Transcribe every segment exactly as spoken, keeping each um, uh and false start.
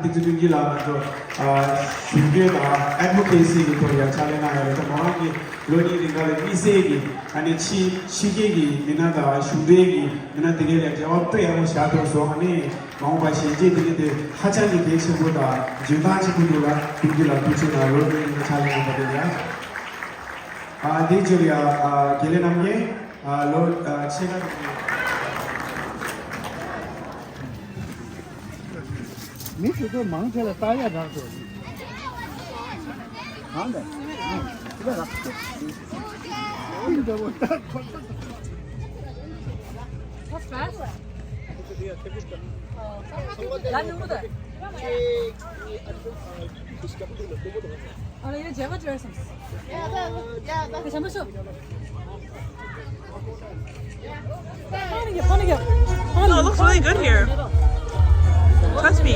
ཏིག་ཙི་ཀུན་གྱི་ལ་ང་ཚོ་གཞུང་འབྲེལ་དང་ཨེ་ཌི་ཝོ་ཀེ་སི་གི་ཐོག་ཡ་ཕྱག་ལས་གནང་ཡོད་རེད། ད་མོ་རང་གི་ལོ་གཉིས་རིང་ག་ལ་དམིགས་བསལ་གྱི་ཨ་ནི་ཕྱི་ཕྱི་རྒྱལ་གྱི་མི་སྣ་དང་གཞུང་འབྲེལ་གྱི་མི་སྣ་དེ་གའི་ལ་འབྲེལ་བ་དཔེ་ཡག་པོ་བཞག་ཐུབ་སོང་། ཨ་ནི་མ་འོངས་པ་གཞིས་བྱེས་དེ་གའི་དེ་ཧ་ཅང་གི་གལ་ཆེན་པོ་དང་འཇོན་ཐང་ཆེན་པོ་འདུག་ལ། ཀུན་གྱི་ལ་ཐུགས་རྗེ་གནང་། ལོ་གཉིས་རིང་ག་ཕྱག་ལས་གནང་བ་དེ་ལ་ཨ་དེ་ཚོ་ཡ་ཨ་དགེ་ལས་རྣམ་རྒྱལ། ཨ་ལོ་ཨ་ཕྱེད་ཀ་དང་མི་དེ་ཚོ་མང་ཆེ་ལ་ལྟ་ཡ་རག་འགྲོ། གང་འདྲ། ཨ་ཅི་ལ་རག་ཤིང་འདྲ་བོ་ལྟ་ཁོ། What's that? ལ་ནུ་མོ་ད། ཨ་ལ་ཡ་ཇེ་བ་ཇེ་བ་སམ། ཁ་ཆེན་པོ་ཤོག No, it looks really good here. Trust me.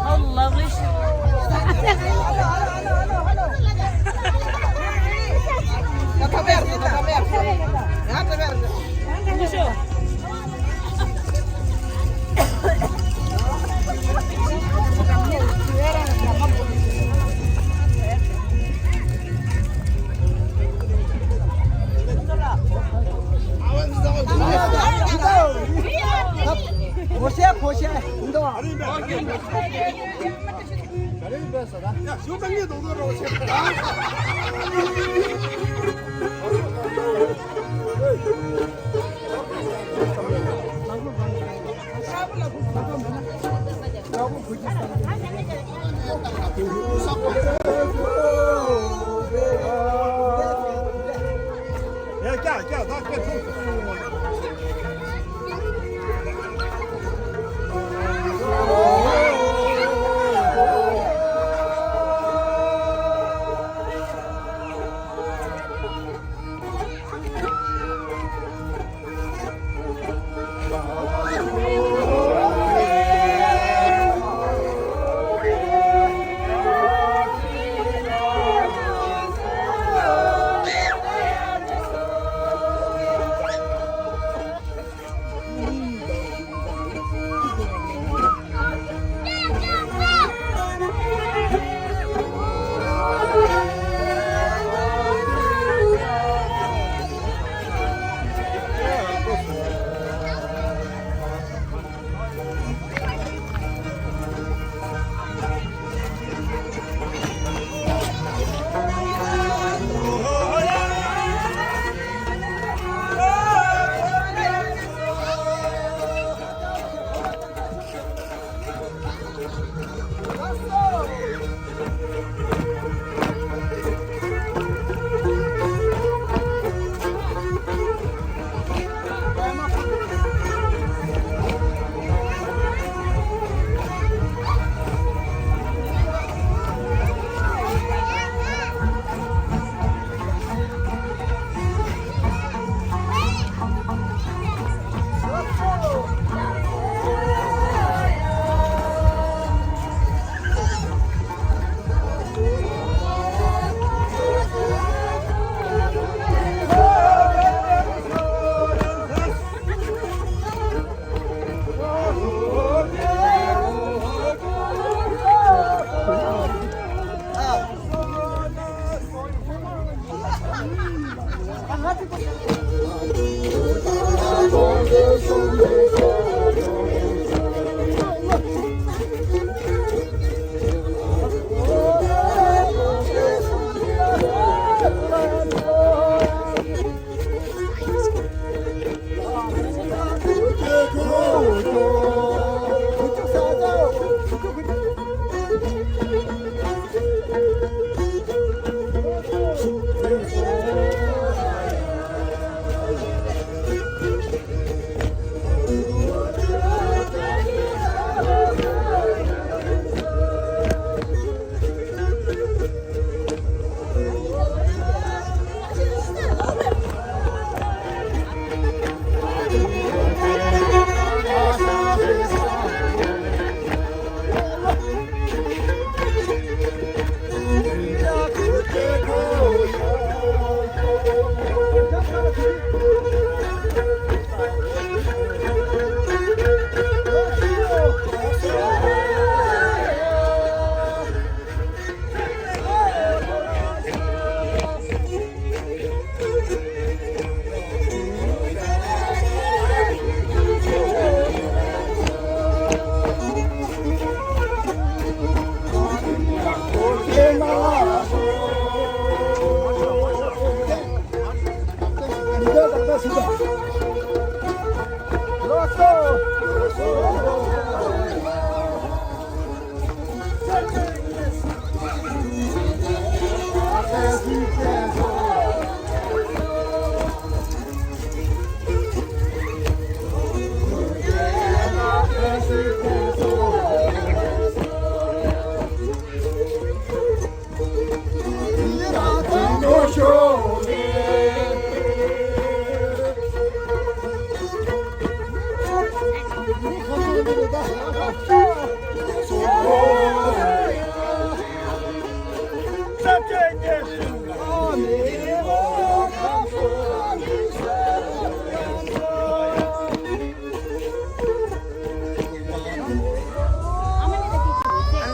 How lovely she is.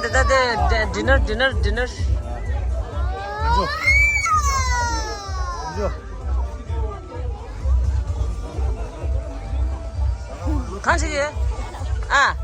འདི་ད་དེ་ཌི་ནར་ཌི་ནར་ཌི་ནར། གང་ཞིག་ཡོད། ཨ།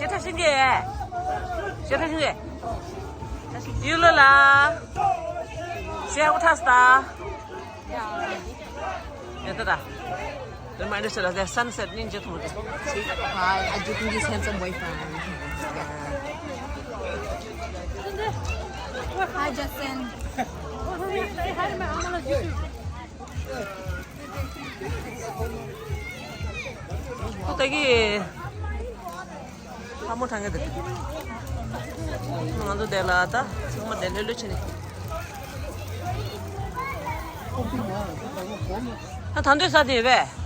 ཞེ་དྲག་ཤིང་གེ་ཞེ་དྲག་ཤིང་གེ་ཡུལ་ལ་ཞེ་དྲག་ཐག་ས། ཡ་ད་ད། Reminder said that sunset ninja told me. Hi, I do think he's handsome boyfriend. Hi, Justin. Say hi to my mama on YouTube. ཁོ་ད་གི་ལྷ་མོ་ཐང་གི་འདུག་ང་ཚོ་དེ་ལ་ད་ཚང་མ་དེ་ལྷོད་ལྷོད་བྱས་ནས། ད་ད་འདོད་ས་དེ་བས།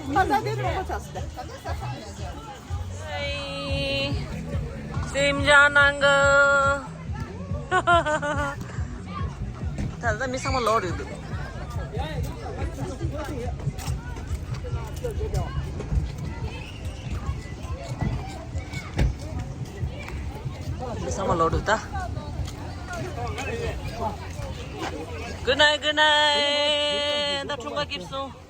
ད་ད་དེ་མང་པོ་ཆགས་སོང་། སེམས་ཅན་ནང་གི། ད་ལྟ་མི་ཚང་མ་ལོག་རེད་འདུག་མི་ཚང་མ་ལོག་འདུག་ད། Good night, good night. ད་འཁྲུངས་སྐར་སྐྱིད་སོང་།